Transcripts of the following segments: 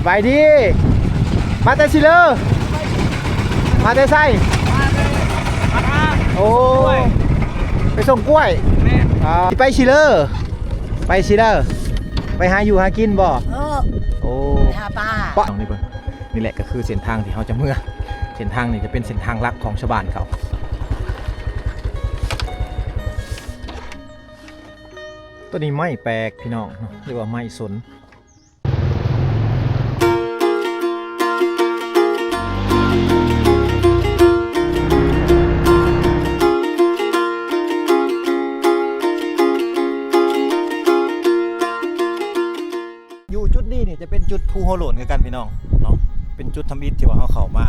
ສະບາຍດີ ມາແຕ່ຊິເລີ ມາແຕ່ໃສ? ໂອ້ ໄປສົ່ງກ້ວຍ ອ່າ ຊິໄປຊິເລີ ໄປຊິເລີ ໄປຫາຢູ່ຫາກິນບໍ່? ເອີ ໂອ້ ໄປຫາປາ ປະ ນີ້ເບິ່ງ ນີ້ແຫຼະກໍຄືເສັ້ນທາງທີ່ເຮົາຈະເມືອ ເສັ້ນທາງນີ້ຈະເປັນເສັ້ນທາງຫຼັກຂອງຊາວບ້ານເຂົາ. ຕົວນີ້ໄມ້ແປກພີ່ນ້ອງເນາະ ຫຼືວ່າໄມ້ສົນ. ຢູ່ຈຸດນີ້ນີ້ຈະເປັນຈຸດພູຫົວໂລ້ນຄືກັນພີ່ນ້ອງເນາະ ເປັນຈຸດທຳອິດທີ່ວ່າເຮົາເຂົ້າມາ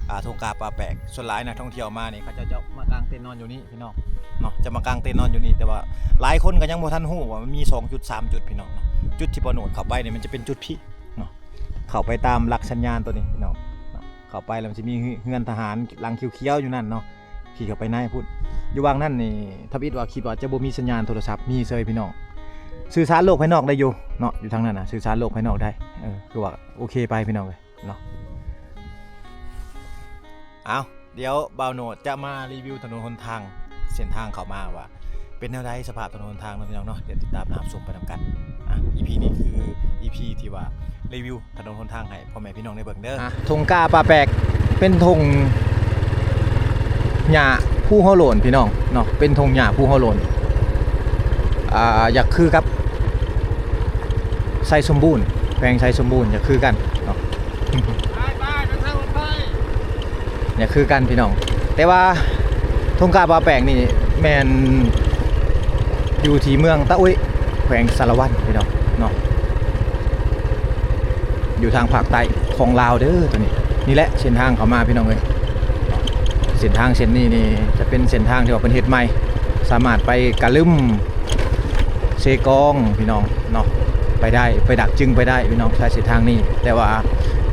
ອ່າ ທົ່ງກ້າປ່າແປກ. ສ່ວນຫຼາຍນັກທ່ອງທ່ຽວມານີ້ ເຂົາເຈົ້າຈະມາກາງເຕັນນອນຢູ່ນີ້ພີ່ນ້ອງເນາະ ຈະມາກາງເຕັນນອນຢູ່ນີ້ ແຕ່ວ່າຫຼາຍຄົນກໍຍັງບໍ່ທັນຮູ້ວ່າມັນມີສອງຈຸດ ສາມຈຸດພີ່ນ້ອງເນາະ. ຈຸດທີ່ບ່າວໂນດເຂົ້າໄປນີ້ ມັນຈະເປັນຈຸດພີກເນາະ ເຂົ້າໄປຕາມຫຼັກສັນຍານຕົວນີ້ພີ່ນ້ອງເນາະ. ເຂົ້າໄປແລ້ວມັນຊິມີເຮືອນທະຫານຫຼັງຂຽວໆຢູ່ນັ້ນເນາະ. ຂີ່ເຂົ້າໄປໃນພຸ້ນ ຢູ່ຫວ່າງນັ້ນນີ້ ທຳອິດວ່າຄິດວ່າຈະບໍ່ມີສັນຍານໂທລະສັບ ມີເຊີຍພີ່ນ້ອງ ສື່ສານໂລກພາຍນອກໄດ້ຢູ່ເນາະ ຢູ່ທາງນັ້ນນະ ສື່ສານໂລກພາຍນອກໄດ້ ເອີ ຄືວ່າໂອເຄໄປພີ່ນ້ອງເອີຍເນາະ. ເອົາ ດຽວບ່າວໂນດຈະມາຣີວິວຖະໜົນຫົນທາງ ເສັ້ນທາງເຂົ້າມາວ່າເປັນແນວໃດ ສະພາບຖະໜົນຫົນທາງເນາະພີ່ນ້ອງເນາະ. ດຽວຕິດຕາມຮັບຊົມໄປນຳກັນ. ອ່ະ ອີພີນີ້ຄືອີພີທີ່ວ່າຣີວິວ ຖະໜົນຫົນທາງໃຫ້ພໍ່ແມ່ພີ່ນ້ອງໄດ້ເບິ່ງເດີ. ອ່ະ ທົ່ງກ້າປ່າແປກ ເປັນທົ່ງຫຍ້າພູຫົວໂລ້ນພີ່ນ້ອງເນາະ ເປັນທົ່ງຫຍ້າພູຫົວໂລ້ນ ອ່າ ຢາກຄືກັບໄຊສົມບູນ ແຂວງໄຊສົມບູນ ຢາກຄືກັນເນາະ ຢາກຄືກັນພີ່ນ້ອງ. ແຕ່ວ່າທົ່ງກ້າປ່າແປກນີ້ແມ່ນຢູ່ທີ່ເມືອງຕາອຸ້ຍ ແຂວງສາລະວັນພີ່ນ້ອງເນາະ ຢູ່ທາງພາກໃຕ້ຂອງລາວເດີຕົວນີ້. ນີ້ແຫຼະເສັ້ນທາງເຂົ້າມາພີ່ນ້ອງເອີຍ ເສັ້ນທາງເສັ້ນນີ້ນີ້ຈະເປັນເສັ້ນທາງທີ່ວ່າເພິ່ນເຮັດໃໝ່ ສາມາດໄປກະລຶມ ເຊກອງພີ່ນ້ອງເນາະ ໄປໄດ້ ໄປດາກຈຶງໄປໄດ້ພີ່ນ້ອງ ໃຊ້ເສັ້ນທາງນີ້. ແຕ່ວ່າ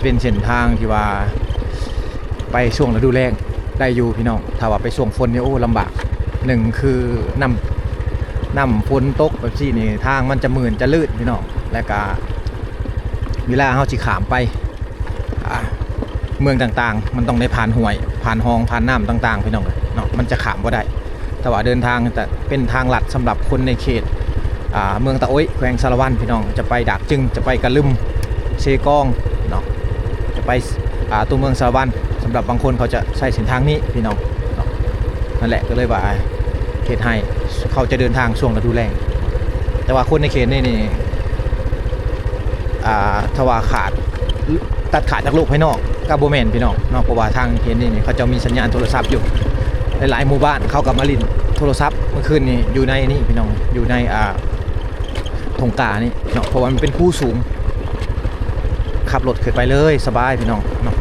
ເປັນເສັ້ນທາງທີ່ວ່າໄປຊ່ວງລະດູແລ້ງ ໄດ້ຢູ່ພີ່ນ້ອງ ຖ້າວ່າໄປຊ່ວງຝົນນີ້ ໂອ້ ລຳບາກ. ໜຶ່ງຄືນ້ຳ ນ້ຳຝົນຕົກແບບຊີ້ນີ້ ທາງມັນຈະມື່ນຈະລື່ນພີ່ນ້ອງ ແລ້ວກະເວລາເຮົາຊິຂ້າມໄປ ອ່າ ເມືອງຕ່າງໆ ມັນຕ້ອງໄດ້ຜ່ານຫ້ວຍ ຜ່ານຮ່ອງ ຜ່ານນ້ຳຕ່າງໆ ພີ່ນ້ອງເນາະ ມັນຈະຂ້າມບໍ່ໄດ້. ຖ້າວ່າເດີນທາງຈະເປັນທາງລັດສຳລັບຄົນໃນເຂດ ອ່າ ເມືອງຕາໂອ້ຍ ແຂວງສາລະວັນ ພີ່ນ້ອງ ຈະໄປດາກຈຶງ ຈະໄປກະລຶມ ເຊກອງເນາະ ຈະໄປ ອ່າ ຕົວເມືອງສາລະວັນ ສຳລັບບາງຄົນເຂົາຈະໃຊ້ເສັ້ນທາງນີ້ພີ່ນ້ອງເນາະ. ນັ້ນແຫຼະ ກໍເລີຍວ່າເຮັດໃຫ້ເຂົາຈະເດີນທາງຊ່ວງລະດູແລ້ງ ແຕ່ວ່າຄົນໃນເຂດນີ້ນີ້ ອ່າ ຖ້າວ່າຂາດ ຕັດຂາດຈາກໂລກພາຍນອກກໍບໍ່ແມ່ນພີ່ນ້ອງເນາະ ເພາະວ່າທາງເຂດນີ້ນີ້ ເຂົາເຈົ້າມີສັນຍານໂທລະສັບຢູ່. ຫຼາຍໆໝູ່ບ້ານເຂົາກໍມາຫຼິ້ນໂທລະສັບ ເມື່ອຄືນນີ້ຢູ່ໃນນີ້ພີ່ນ້ອງ ຢູ່ໃນ ອ່າ ທົ່ງກ້ານີ້ເນາະ ເພາະວ່າມັນເປັນພູສູງ ຂັບລົດຂຶ້ນໄປເລີຍສະບາຍພີ່ນ້ອງເນາະ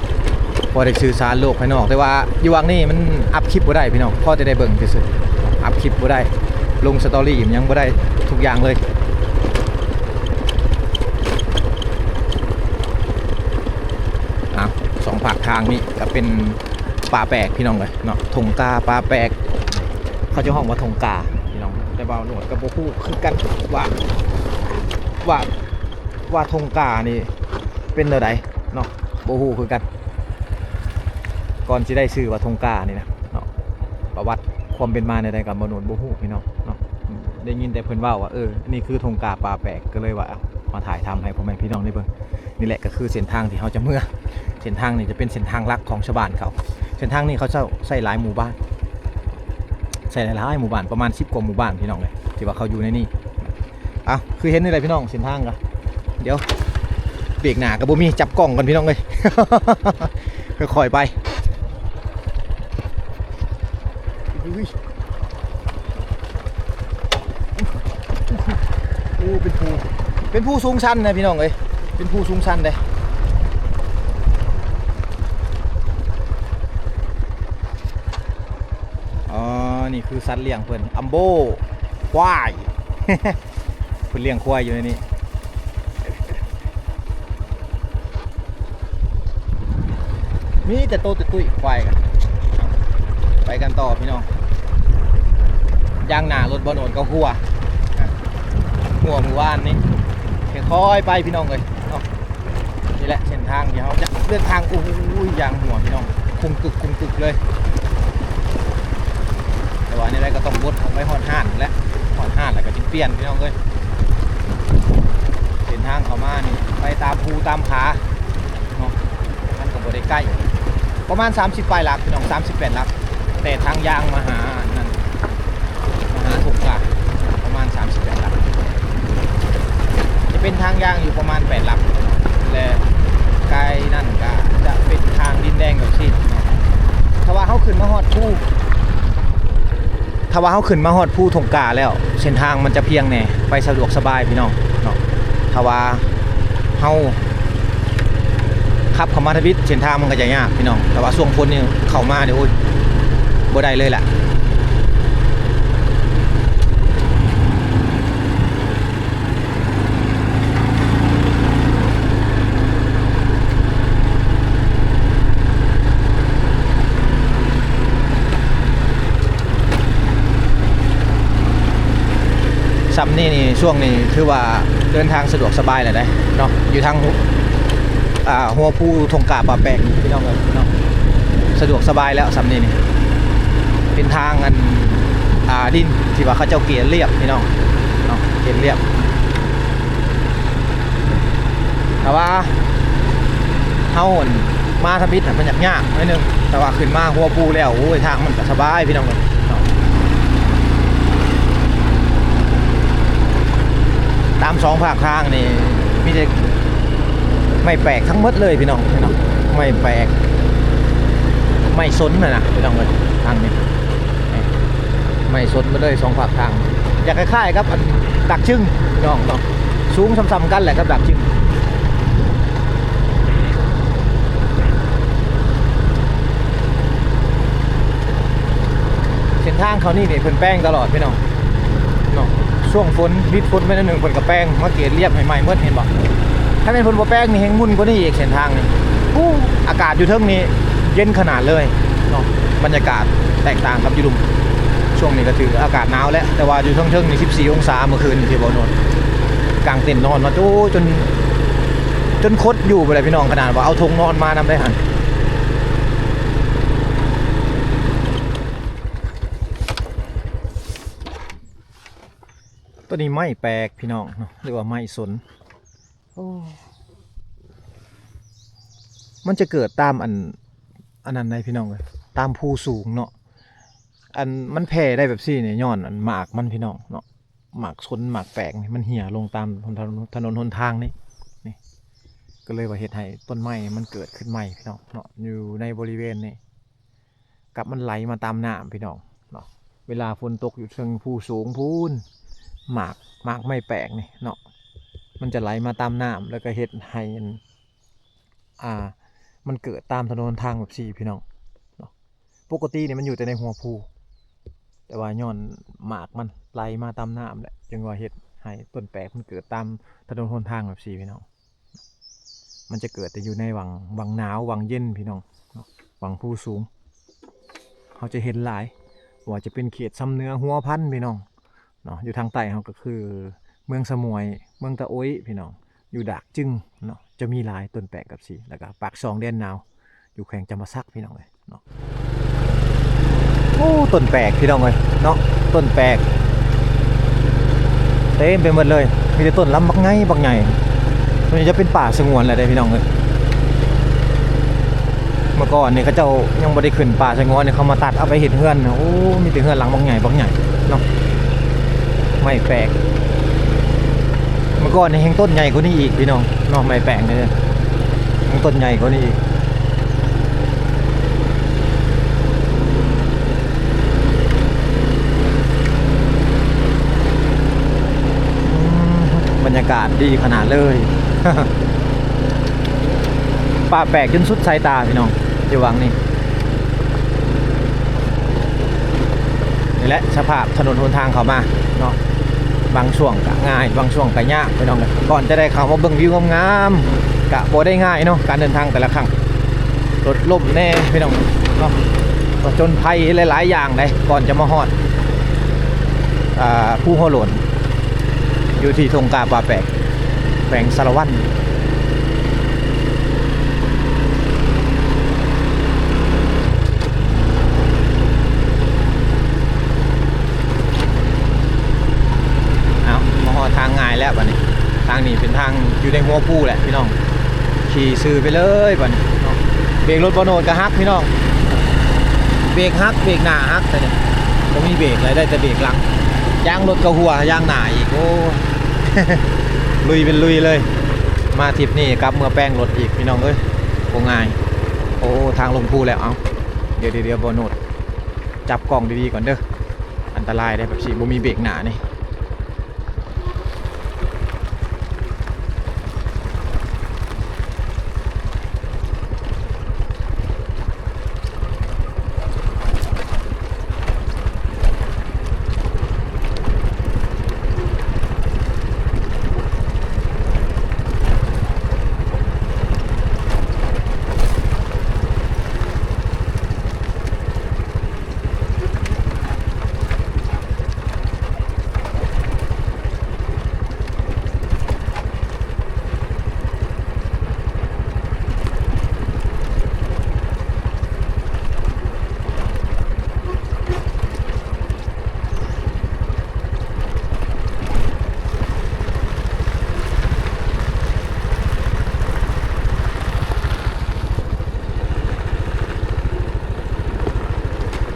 ພໍໄດ້ສື່ສານໂລກພາຍນອກ. ແຕ່ວ່າຢູ່ຫວ່າງນີ້ມັນອັບຄລິບບໍ່ໄດ້ພີ່ນ້ອງ ພໍແຕ່ໄດ້ເບິ່ງຊື່ໆ ອັບຄລິບບໍ່ໄດ້ ລົງສະຕໍຣີມັນຍັງບໍ່ໄດ້ທຸກຢ່າງເລີຍ. ອ່ະ ສອງພາກທາງນີ້ກໍເປັນປ່າແປກພີ່ນ້ອງເອີຍເນາະ ທົ່ງກ້າປ່າແປກ ເຂົາຈະຮ້ອງວ່າທົ່ງກ້າພີ່ນ້ອງ ແຕ່ວ່າໜວດກໍບໍ່ຮູ້ຄືກັນວ່າ ວ່າ ວ່າທົ່ງກ້ານີ້ເປັນແນວໃດເນາະ ບໍ່ຮູ້ຄືກັນ ກ່ອນຊິໄດ້ຊື່ວ່າທົ່ງກ້ານີ້ນະເນາະ ປະຫວັດຄວາມເປັນມາແນວໃດກໍບໍ່ໜວດບໍ່ຮູ້ພີ່ນ້ອງເນາະ. ໄດ້ຍິນແຕ່ເພິ່ນເວົ້າວ່າ ເອີ ນີ້ຄືທົ່ງກ້າປ່າແປກ ກໍເລີຍວ່າ ເອົາ ມາຖ່າຍທຳໃຫ້ພໍ່ແມ່ພີ່ນ້ອງໄດ້ເບິ່ງ. ນີ້ແຫຼະກໍຄືເສັ້ນທາງທີ່ເຮົາຈະເມືອ ເສັ້ນທາງນີ້ຈະເປັນເສັ້ນທາງຫຼັກຂອງຊາວບ້ານເຂົາ. ເສັ້ນທາງນີ້ເຂົາເຈົ້າໃຊ້ຫຼາຍໝູ່ບ້ານ ໃຊ້ຫຼາຍໆໝູ່ບ້ານ ປະມານສິບກວ່າໝູ່ບ້ານພີ່ນ້ອງເອີຍ ທີ່ວ່າເຂົາຢູ່ໃນນີ້. ເອົາ ຄືເຫັນນີ້ແຫຼະພີ່ນ້ອງ ເສັ້ນທາງກໍ ດຽວ ເບຣກໜ້າກໍບໍ່ມີ ຈັບກ້ອງກ່ອນພີ່ນ້ອງເອີຍ ຄ່ອຍໆໄປ. ໂອ້ ເປັນພູ ເປັນພູສູງຊັນນະພີ່ນ້ອງເອີຍ ເປັນພູສູງຊັນເດ້. ອໍ ນີ້ຄືສັດລ້ຽງເພິ່ນ ອຳໂບ ຄວາຍ ເພິ່ນລ້ຽງຄວາຍຢູ່ໃນນີ້ ມີແຕ່ໂຕຕຸ້ຍໆ ຄວາຍກັນ. ໄປກັນຕໍ່ພີ່ນ້ອງ ຢາງໜ້າລົດບ່າວໂນດກໍຮົ່ວ ຮົ່ວມື້ວານນີ້ ຄ່ອຍໆໄປພີ່ນ້ອງເອີຍເນາະ. ເດ ແລະ ເສັ້ນທາງທີ່ເຮົາຈະເດີນທາງ ໂອ້ຍ ຢ່າງຫົວ ພີ່ນ້ອງ ຄຸງກຶກ ຄຸງກຶກເລີຍ. ແຕ່ວ່າແນວໃດກໍຕ້ອງວົນອອກໄປຮອດຮ້ານແຫຼະ ຮອດຮ້ານແລ້ວກໍຈຶ່ງປ່ຽນ ພີ່ນ້ອງເອີຍ. ເສັ້ນທາງເຂົ້າມານີ້ ໄປຕາມພູຕາມຜາເນາະ ມັນກໍບໍ່ໄດ້ໃກ້ ປະມານສາມສິບປາຍຫຼັກ ພີ່ນ້ອງ ສາມສິບແປດຫຼັກ. ແຕ່ທາງຍ່າງມາຫາອັນນັ້ນ ມາຫາທົ່ງກາ ປະມານສາມສິບແປດຫຼັກ ຈະເປັນທາງຍ່າງຢູ່ປະມານແປດຫຼັກ ແລະ ໄກນັ້ນກະຈະເປັນທາງດິນແດງແບບຊີ້ເນາະ. ຖ້າວ່າເຮົາຂຶ້ນມາຮອດພູ ຖ້າວ່າເຮົາຂຶ້ນມາຮອດພູທົ່ງກາແລ້ວ ເສັ້ນທາງມັນຈະພຽງແດ່ ໄປສະດວກສະບາຍ ພີ່ນ້ອງເນາະ. ຖ້າວ່າເຮົາ ຂັບເຂົ້າມາທຳອິດ ເສັ້ນທາງມັນກໍຈະຍາກ ພີ່ນ້ອງ ແຕ່ວ່າຊ່ວງຝົນນີ້ເຂົ້າມານີ້ ໂອ້ຍ ບໍ່ໄດ້ເລີຍລະ. ຊ່ຳນີ້ນີ້ ຊ່ວງນີ້ຖືວ່າເດີນທາງສະດວກສະບາຍແລ້ວເດ້ເນາະ ຢູ່ທາງ ອ່າ ຫົວພູທົ່ງກາປ່າແປກນີ້ ພີ່ນ້ອງເອີຍເນາະ ສະດວກສະບາຍແລ້ວຊ່ຳນີ້ນີ້. ເປັນທາງອັນ ອ່າ ດິນທີ່ວ່າເຂົາເຈົ້າເກຍລຽບ ພີ່ນ້ອງເນາະ ເກຍລຽບ. ຖ້າວ່າເຮົາ ອັນ ມາທຳອິດ ມັນຍາກໆໜ້ອຍໜຶ່ງ ແຕ່ວ່າຂຶ້ນມາຫົວພູແລ້ວ ໂອ້ຍ ທາງມັນກໍສະບາຍ ພີ່ນ້ອງເອີຍເນາະ. ຕາມສອງຟາກທາງນີ້ມີແຕ່ໄມ້ແປກທັງໝົດເລີຍ ພີ່ນ້ອງເນາະ ໄມ້ແປກ ໄມ້ສົນຫັ້ນນະ ພີ່ນ້ອງເອີຍ ທາງນີ້. ໄມ້ສົນໝົດເລີຍສອງຟາກທາງ ຢາກຄ້າຍໆກັບອັນດາກຈຶງ ພີ່ນ້ອງເນາະ ສູງຊ່ຳໆກັນແຫຼະກັບດາກຈຶງ. ເສັ້ນທາງເຂົານີ້ນີ້ເພິ່ນແປງຕະຫຼອດ ພີ່ນ້ອງເນາະ ຊ່ວງຝົນ ວິດຝົນໄປໜ້ອຍໜຶ່ງ ເພິ່ນກໍແປງມາເກດລຽບໃຫ້ໃໝ່ໝົດ ເຫັນບໍ່? ຖ້າແມ່ນເພິ່ນບໍ່ແປງນີ້ແຮ່ງໝຸ່ນກວ່ານີ້ອີກ ເສັ້ນທາງນີ້ ອູ້ ອາກາດຢູ່ເທິງນີ້ເຢັນຂະໜາດເລີຍເນາະ ບັນຍາກາດແຕກຕ່າງກັບຢູ່ລຸ່ມ. ຊ່ວງນີ້ກໍຖືອາກາດໜາວແຫຼະ ແຕ່ວ່າຢູ່ເທິງໆນີ້ສິບສີ່ອົງສາ ເມື່ອຄືນນີ້ທີ່ເວົ້ານອນ ກາງເຕັນນອນມາ ໂອ້ ຈົນ ຈົນຄົດຢູ່ບໍ່ໄດ້ ພີ່ນ້ອງ ຂະໜາດວ່າເອົາຖົງນອນມານຳໄດ້ຫັ້ນ. ຕົວນີ້ໄມ້ແປກ ພີ່ນ້ອງເນາະ ຫຼືວ່າໄມ້ສົນ. ໂອ້ ມັນຈະເກີດຕາມອັນ ອັນນັ້ນໃດ໋ ພີ່ນ້ອງເອີຍ ຕາມພູສູງເນາະ. ອັນມັນແຜ່ໄດ້ແບບຊີ້ນີ້ ຍ້ອນອັນໝາກມັນ ພີ່ນ້ອງເນາະ ໝາກສົນ ໝາກແປກນີ້ ມັນເຫ່ຍລົງຕາມຖະໜົນ ຖະໜົນຫົນທາງນີ້ ນີ້ ກໍເລີຍວ່າເຮັດໃຫ້ຕົ້ນໄມ້ມັນເກີດຂຶ້ນໃໝ່ ພີ່ນ້ອງເນາະ ຢູ່ໃນບໍລິເວນນີ້. ກັບມັນໄຫຼມາຕາມນ້ຳ ພີ່ນ້ອງເນາະ. ເວລາຝົນຕົກຢູ່ເທິງພູສູງພຸ້ນ ໝາກ ໝາກໄມ້ແປກນີ້ເນາະ ມັນຈະໄຫຼມາຕາມນ້ຳ ແລ້ວກໍເຮັດໃຫ້ ອັນ ອ່າ ມັນເກີດຕາມຖະໜົນຫົນທາງແບບຊີ້ ພີ່ນ້ອງເນາະ. ປົກກະຕິນີ້ມັນຢູ່ແຕ່ໃນຫົວພູ ແຕ່ວ່າຍ້ອນໝາກມັນໄຫຼມາຕາມນ້ຳແຫຼະ ຈຶ່ງວ່າເຮັດໃຫ້ຕົ້ນແປກມັນເກີດຕາມຖະໜົນຫົນທາງແບບຊີ້ ພີ່ນ້ອງ. ມັນຈະເກີດແຕ່ຢູ່ໃນວັງ ວັງໜາວ ວັງເຢັນ ພີ່ນ້ອງເນາະ ວັງພູສູງ ເຮົາຈະເຫັນຫຼາຍ ບໍ່ວ່າຈະເປັນເຂດຊຳເໜືອ ຫົວພັນ ພີ່ນ້ອງເນາະ. ຢູ່ທາງໃຕ້ເຮົາກໍຄືເມືອງສະໝວຍ ເມືອງຕາໂອ້ຍ ພີ່ນ້ອງ ຢູ່ດາກຈຶງເນາະ ຈະມີຫຼາຍຕົ້ນແປກແບບຊີ້ ແລ້ວກໍປາກຊ່ອງແດນໜາວ ຢູ່ແຂວງຈຳປາສັກ ພີ່ນ້ອງເອີຍເນາະ. ໂອ້ ຕົ້ນແປກ ພີ່ນ້ອງເອີຍເນາະ ຕົ້ນແປກເຕັມໄປໝົດເລີຍ ມີແຕ່ຕົ້ນລຳບັກໃຫຍ່ ບັກໃຫຍ່. ຕົວນີ້ຈະເປັນປ່າສະຫງວນແລ້ວເດ້ ພີ່ນ້ອງເອີຍ. ເມື່ອກ່ອນນີ້ເຂົາເຈົ້າຍັງບໍ່ໄດ້ຂຶ້ນປ່າສະຫງວນນີ້ ເຂົາມາຕັດເອົາໄປເຮັດເຮືອນ ໂອ້ ມີແຕ່ເຮືອນຫຼັງບັກໃຫຍ່ ບັກໃຫຍ່ເນາະ. ໄມ້ແປກ ເມື່ອກ່ອນນີ້ແຮ່ງຕົ້ນໃຫຍ່ກວ່ານີ້ອີກ ພີ່ນ້ອງເນາະ ໄມ້ແປກນີ້ ແຮ່ງຕົ້ນໃຫຍ່ກວ່ານີ້ອີກ. ອືມ ບັນຍາກາດດີຂະໜາດເລີຍ ປ່າແປກຈົນສຸດສາຍຕາ ພີ່ນ້ອງ ຢູ່ຫວ່າງນີ້. ນີ້ແຫຼະສະພາບຖະໜົນຫົນທາງເຂົ້າມາເນາະ ບາງຊ່ວງກະງ່າຍ ບາງຊ່ວງກະຍາກ ພີ່ນ້ອງເອີຍ. ກ່ອນຈະໄດ້ເຂົ້າມາເບິ່ງວິວງາມໆ ກະບໍ່ໄດ້ງ່າຍເນາະ ການເດີນທາງແຕ່ລະຄັ້ງ ລົດລົ້ມແດ່ ພີ່ນ້ອງເນາະ ປະຈົນໄພຫຼາຍໆຢ່າງໃດ໋ ກ່ອນຈະມາຮອດ ອ່າ ພູຫົວໂລ້ນ ຢູ່ທີ່ທົ່ງກາປ່າແປກ ແຂວງສາລະວັນ. ທາງນີ້ເປັນທາງຢູ່ໃນຫົວພູແຫຼະພີ່ນ້ອງ ຂີ່ຊື່ໄປເລີຍບັດນີ້ເນາະ. ເບຣກລົດບໍ່ໂນດກໍຫັກພີ່ນ້ອງ ເບຣກຫັກ ເບຣກໜ້າຫັກ ແຕ່ນີ້ບໍ່ມີເບຣກເລີຍ ໄດ້ແຕ່ເບຣກຫຼັງ. ຢາງລົດກໍຮົ່ວ ຢາງໜ້າອີກ ໂອ້ ລຸຍເປັນລຸຍເລີຍ. ມາທຣິບນີ້ກັບເມືອແປງລົດອີກພີ່ນ້ອງເອີຍ ບໍ່ງ່າຍ. ໂອ້ ທາງລົງພູແລ້ວ. ເອົາ ດຽວໆ ບໍ່ໂນດ ຈັບກ້ອງດີໆກ່ອນເດີ ອັນຕະລາຍເດ້ ແບບຊິບໍ່ມີເບຣກໜ້ານີ້.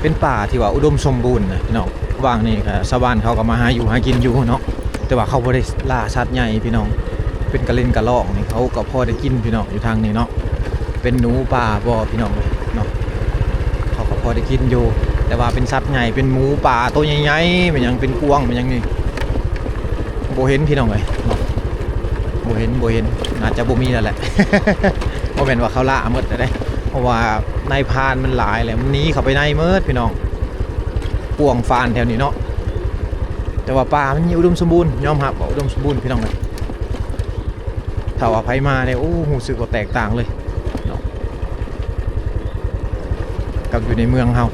ເປັນປ່າທີ່ວ່າອຸດົມສົມບູນນະພີ່ນ້ອງ. ຫວ່າງນີ້ກໍຊາວບ້ານເຂົາກໍມາຫາຢູ່ຫາກິນຢູ່ເນາະ ແຕ່ວ່າເຂົາບໍ່ໄດ້ລ່າສັດໃຫຍ່ພີ່ນ້ອງ. ເປັນກະເລັນກະລອງນີ້ ເຂົາກໍພໍໄດ້ກິນພີ່ນ້ອງ ຢູ່ທາງນີ້ເນາະ. ເປັນໜູປ່າບໍ່ພີ່ນ້ອງເນາະ ເຂົາກໍພໍໄດ້ກິນຢູ່ ແຕ່ວ່າເປັນສັດໃຫຍ່ ເປັນໝູປ່າໂຕໃຫຍ່ໆ ແມ່ນຫຍັງ ເປັນກວາງ ແມ່ນຫຍັງນີ້ ບໍ່ເຫັນພີ່ນ້ອງເອີຍເນາະ ບໍ່ເຫັນ ບໍ່ເຫັນ ໜ້າຈະບໍ່ມີແລ້ວແຫຼະ. ບໍ່ແມ່ນວ່າເຂົາລ່າໝົດແລ້ວເດ້ ເພາະວ່ານາຍພານມັນຫຼາຍແລ້ວ ມັນໜີເຂົ້າໄປໃນໝົດພີ່ນ້ອງ ກວ້າງຂວາງແຖວນີ້ເນາະ. ແຕ່ວ່າປ່າມັນອຸດົມສົມບູນ ຍອມຮັບວ່າອຸດົມສົມບູນພີ່ນ້ອງເອີຍ. ຖ້າວ່າໃຜມານີ້ ໂອ້ ຮູ້ສຶກວ່າແຕກຕ່າງເລີຍເນາະ ກັບຢູ່ໃນເມືອງເຮົາ.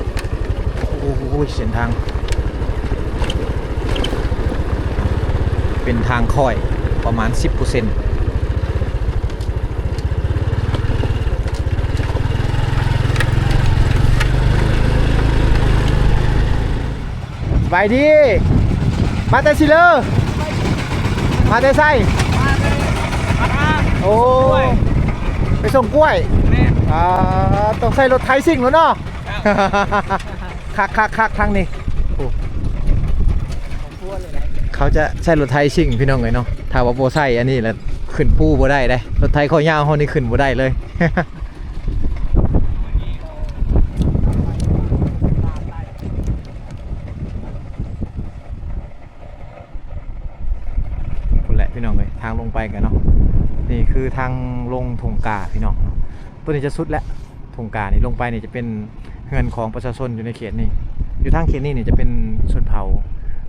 ໂອ້ຍ ເສັ້ນທາງເປັນທາງຄ້ອຍປະມານສິບເປີເຊັນ. ສະບາຍດີ ມາແຕ່ຊິເລີ ມາແຕ່ໃສ? ໂອ້ ໄປສົ່ງກ້ວຍ ແມ່ນ ອ່າ ຕ້ອງໃຊ້ລົດໄຖຊິງແລ້ວເນາະ. ຄັກໆໆ ທາງນີ້ ໂອ້ ເຂົາຈະໃຊ້ລົດໄຖຊິງພີ່ນ້ອງເອີຍເນາະ. ຖ້າວ່າບໍ່ໃຊ້ອັນນີ້ລະຂຶ້ນພູບໍ່ໄດ້ເດ້ ລົດໄຖຂໍ້ຍາວເຮົານີ້ຂຶ້ນບໍ່ໄດ້ເລີຍ. ພຸ້ນແຫຼະພີ່ນ້ອງເອີຍ ທາງລົງໄປກັນເນາະ. ນີ້ຄືທາງລົງທົ່ງກາພີ່ນ້ອງເນາະ ໂຕນີ້ຈະສຸດແລ້ວ. ທົ່ງການີ້ລົງໄປນີ້ຈະເປັນເຮືອນຂອງປະຊາຊົນຢູ່ໃນເຂດນີ້. ຢູ່ທາງເຂດນີ້ນີ້ຈະເປັນຊົນເຜົ່າ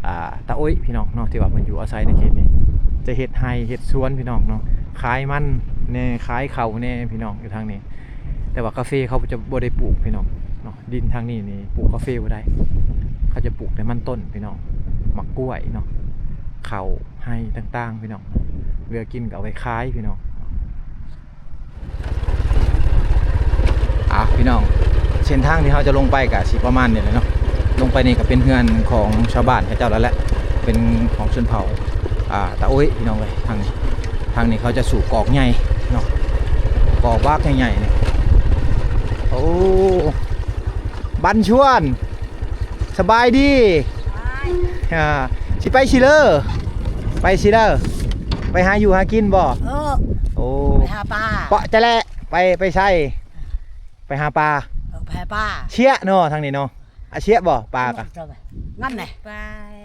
ອ່າ ຕາໂອ້ຍພີ່ນ້ອງເນາະ ທີ່ວ່າເພິ່ນຢູ່ອາໄສໃນເຂດນີ້ ຈະເຮັດໄຮ່ເຮັດສວນພີ່ນ້ອງເນາະ ຂາຍມັນແດ່ ຂາຍເຂົ້າແດ່ພີ່ນ້ອງ ຢູ່ທາງນີ້. ແຕ່ວ່າກາເຟເຂົາຈະບໍ່ໄດ້ປູກພີ່ນ້ອງເນາະ ດິນທາງນີ້ນີ້ປູກກາເຟບໍ່ໄດ້ ເຂົາຈະປູກແຕ່ມັນຕົ້ນພີ່ນ້ອງ ໝາກກ້ວຍເນາະ ເຂົ້າໄຮ່ຕ່າງໆພີ່ນ້ອງ ເຫຼືອກິນກໍເອົາໄວ້ຂາຍພີ່ນ້ອງ. ອ່າ ພີ່ນ້ອງ ເສັ້ນທາງທີ່ເຮົາຈະລົງໄປກະຊິປະມານນີ້ແຫຼະເນາະ. ລົງໄປນີ້ກະເປັນເຮືອນຂອງຊາວບ້ານເຂົາເຈົ້າແລ້ວແຫຼະ ເປັນຂອງຊົນເຜົ່າ ອ່າ ຕາໂອ້ຍພີ່ນ້ອງເອີຍ. ທາງນີ້ ທາງນີ້ເຂົາຈະສູບກອກໃຫຍ່ເນາະ ກອກບັກໃຫຍ່ໆນີ້. ໂອ້ ບັນຊວນ ສະບາຍດີ. ອ່າ ຊິໄປຊິເລີ ໄປຊິເລີ ໄປຫາຢູ່ຫາກິນບໍ່? ເອີ ໂອ້ ໄປຫາປາ ເປາະຈະແລະ ໄປ ໄປໃສ? ໄປຫາປາ ເອີ ໄປຫາປາ ເຊຍເນາະ ທາງນີ້ເນາະ. ອາ ເຊຍບໍ່ ປາກະ ນັ້ນແຫຼະ ປາ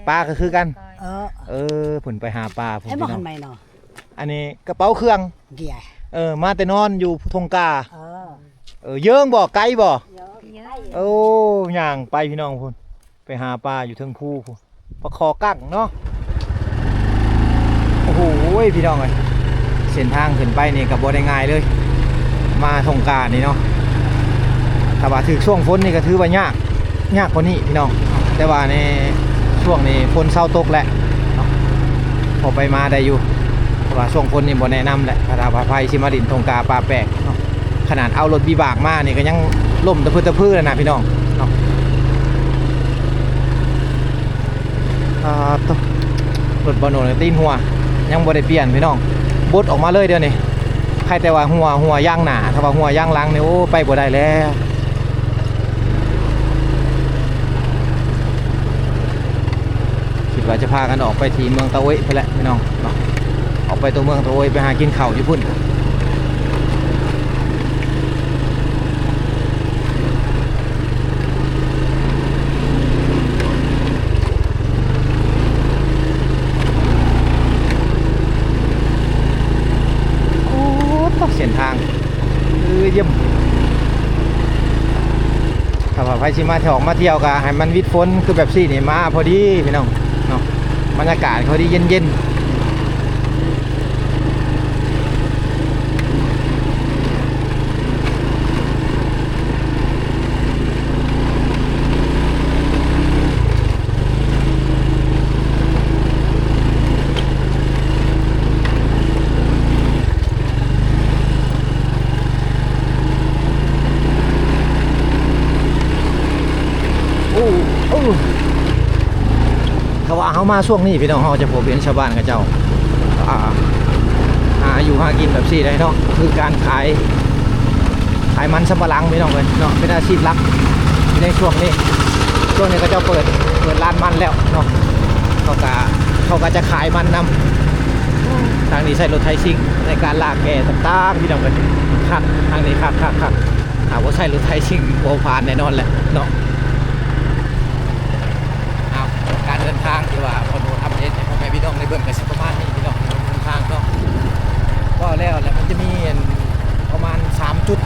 ປາກະຄືກັນ ເອີ ເອີ ເພິ່ນໄປຫາປາພຸ້ນ ໃຫ້ບໍ່ ພີ່ນ້ອງ ອັນໃໝ່ເນາະ. ອັນນີ້ກະເປົາເຄື່ອງ ເອີ ມາແຕ່ນອນຢູ່ທົ່ງກາ ເອີ ເອີ ເຢິງບໍ່ ໄກບໍ່? ເຢິງ ໂອ້ ຍ່າງໄປພີ່ນ້ອງພຸ້ນ ໄປຫາປາຢູ່ເທິງພູພຸ້ນ ປາຄໍກັ້ງເນາະ. ໂອ້ໂຫ ພີ່ນ້ອງເອີຍ ເສັ້ນທາງຂຶ້ນໄປນີ້ກະບໍ່ໄດ້ງ່າຍເລີຍ ມາທົ່ງການີ້ເນາະ. ຖ້າວ່າຖືກຊ່ວງຝົນນີ້ກະຖືວ່າຍາກ ຍາກກວ່ານີ້ພີ່ນ້ອງ ແຕ່ວ່າໃນຊ່ວງນີ້ຝົນເຊົາຕົກແລ້ວເນາະ ພໍໄປມາໄດ້ຢູ່ ແຕ່ວ່າຊ່ວງຝົນນີ້ບໍ່ແນະນຳແຫຼະ. ຖ້າວ່າໃຜຊິມາຫຼິ້ນທົ່ງກາປ່າແປກເນາະ ຂະໜາດເອົາລົດວິບາກມານີ້ກະຍັງລົ້ມຕະພຶດຕະພືແລ້ວນະພີ່ນ້ອງເນາະ. ອ່າ ໂຕ ລົດບໍ່ໂນນຕີນຫົວ ຍັງບໍ່ໄດ້ປ່ຽນພີ່ນ້ອງ ບົດອອກມາເລີຍດຽວນີ້. ໃຄ່ແຕ່ວ່າຮົ່ວ ຮົ່ວຢາງໜ້າ ຖ້າວ່າຮົ່ວຢາງຫຼັງນີ້ ໂອ້ ໄປບໍ່ໄດ້ແລ້ວ. ຄິດວ່າຈະພາກັນອອກໄປທີ່ເມືອງຕາໂອ້ຍພຸ້ນແຫຼະພີ່ນ້ອງເນາະ ອອກໄປຕົວເມືອງຕາໂອ້ຍ ໄປຫາກິນເຂົ້າຢູ່ພຸ້ນ. ໂອ້ ເສັ້ນທາງ ເອີ ຢ້ຽມ. ຖ້າວ່າໃຜຊິມາທ່ອງມາທ່ຽວກໍໃຫ້ມັນວິດຝົນ ຄືແບບຊີ້ນີ້ມາພໍດີພີ່ນ້ອງເນາະ ບັນຍາກາດເຂົາດີເຢັນໆ. ໂອ້ ໂອ້ ຖ້າວ່າເຮົາມາຊ່ວງນີ້ພີ່ນ້ອງ ເຮົາຈະພົບເຫັນຊາວບ້ານເຂົາເຈົ້າ ອ່າ ຫາຢູ່ຫາກິນແບບຊີ້ໄດ໋ເນາະ ຄືການຂາຍ ຂາຍມັນສຳປະຫຼັງພີ່ນ້ອງເອີຍເນາະ ເປັນອາຊີບຫຼັກໃນຊ່ວງນີ້. ຊ່ວງນີ້ເຂົາເຈົ້າເປີດ ເປີດລານມັນແລ້ວເນາະ ເຂົາກະ ເຂົາກະຈະຂາຍມັນນຳ. ທາງນີ້ໃຊ້ລົດໄຖຊິງໃນການລາກແກ່ຕ່າງໆ ພີ່ນ້ອງເອີຍ ຄັກ ທາງນີ້ຄັກໆໆ. ຖ້າບໍ່ໃຊ້ລົດໄຖຊິງບໍ່ຜ່ານແນ່ນອນແຫຼະເນາະ. ເອົາ ການເດີນທາງທີ່ວ່າພໍ່ໂນດອັບເດດໃຫ້ພໍ່ແມ່ພີ່ນ້ອງໄດ້ເບິ່ງກໍຊິປະມານນີ້ພີ່ນ້ອງ ເດີນທາງເນາະ. ເວົ້າແລ້ວ ແລ້ວມັນຈະມີອັນປະມານສາມຈຸດ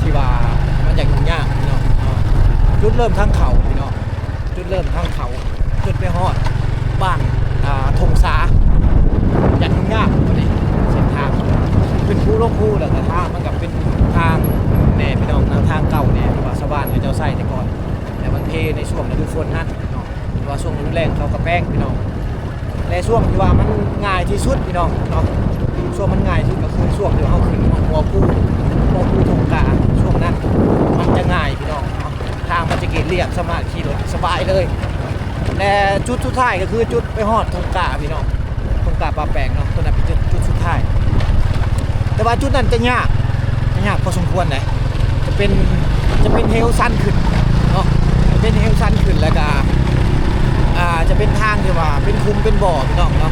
ທີ່ວ່າມັນຢາກຫຍຸ້ງຍາກພີ່ນ້ອງເນາະ. ຈຸດເລີ່ມທາງເຂົ້າພີ່ນ້ອງ ຈຸດເລີ່ມທາງເຂົ້າ ຈົນໄປຮອດບ້ານ ອ່າ ທົ່ງສາ ຢ່າງຫຍຸ້ງຍາກ. ບັດນີ້ເສັ້ນທາງເປັນພູລົງພູ ແລ້ວກໍທາງມັນກໍເປັນທາງແດ່ພີ່ນ້ອງເນາະ ທາງເກົ່າແດ່ທີ່ວ່າຊາວບ້ານເຂົາເຈົ້າໃຊ້ແຕ່ກ່ອນ ແຕ່ມັນເພໃນຊ່ວງລະດູຝົນຫັ້ນເນາະ ແຕ່ວ່າຊ່ວງລະດູແລ້ງເຂົາກໍແປງພີ່ນ້ອງ. ແລະ ຊ່ວງທີ່ວ່າມັນງ່າຍທີ່ສຸດພີ່ນ້ອງເນາະ ຊ່ວງມັນງ່າຍທີ່ສຸດກໍຄືຊ່ວງທີ່ເຮົາຂຶ້ນຮອດຫົວພູ ຫົວພູທົ່ງກາ ຊ່ວງນັ້ນມັນຈະງ່າຍພີ່ນ້ອງເນາະ. ທາງມັນຈະກຽດລຽບ ສາມາດຂີ່ລົດສະບາຍເລີຍ. ແລະ ຈຸດສຸດທ້າຍກໍຄືຈຸດໄປຮອດທົ່ງກາພີ່ນ້ອງ ທົ່ງກາປ່າແປງເນາະ ຕົວນັ້ນເປັນຈຸດ ຈຸດສຸດທ້າຍ. ແຕ່ວ່າຈຸດນັ້ນຈະຍາກ ຈະຍາກພໍສົມຄວນເດ້ ຈະເປັນ ຈະເປັນເຫວຊັນຂຶ້ນເນາະ ຈະເປັນເຫວຊັນຂຶ້ນ ແລ້ວກໍ ອ່າ ຈະເປັນທາງທີ່ວ່າເປັນຂຸມເປັນບໍ່ພີ່ນ້ອງເນາະ.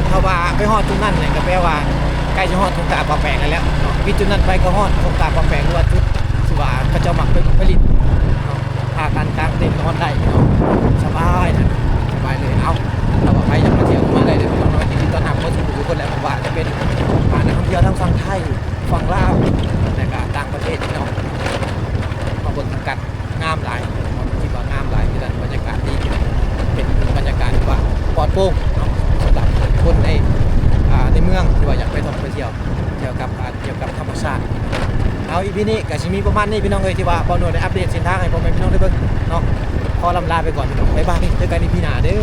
ຖ້າວ່າໄປຮອດຈຸດນັ້ນນີ້ ກໍແປວ່າໃກ້ຈະຮອດທົ່ງກາປ່າແປງແລ້ວເນາະ ປິດຈຸດນັ້ນໄປກໍຮອດທົ່ງກາປ່າແປງ ຫຼືວ່າຈຸດທີ່ວ່າເຂົາເຈົ້າມັກໄປ ໄປຫຼິ້ນເນາະ. ພາກັນກາງເຕັນນອນໄດ້ເນາະ ສະບາຍນະ ສະບາຍເລີຍ. ເອົາ ຖ້າວ່າໃຜຢາກມາທ່ຽວກໍມາໄດ້ເດີພີ່ນ້ອງເນາະ ຍິນດີຕ້ອນຮັບໝົດທຸກຄົນແຫຼະ ບໍ່ວ່າຈະເປັນ ອ່າ ນັກທ່ອງທ່ຽວທັງຝັ່ງໄທ ຝັ່ງລາວ ແລະກະຕ່າງປະເທດພີ່ນ້ອງ ມາເບິ່ງນຳກັນ. ງາມຫຼາຍ ຄິດວ່າງາມຫຼາຍ ຄືກັນ ບັນຍາກາດດີ ເປັນບັນຍາກາດທີ່ວ່າປອດໂປ່ງເນາະ ສຳລັບຄົນໃນ ອ່າ ໃນເມືອງທີ່ວ່າຢາກໄປທ່ອງໄປທ່ຽວ ກ່ຽວກັບ ອ່າ ກ່ຽວກັບທຳມະຊາດ. ເອົາ ອີພີນີ້ກໍຊິມີປະມານນີ້ພີ່ນ້ອງເອີຍ ທີ່ວ່າບ່າວໂນດໄດ້ອັບເດດເສັ້ນທາງໃຫ້ພໍ່ແມ່ພີ່ນ້ອງໄດ້ເບິ່ງເນາະ. ຂໍລ່ຳລາໄປກ່ອນພີ່ນ້ອງ ບາຍບາຍ ເຈີກັນອີພີໜ້າເດີ.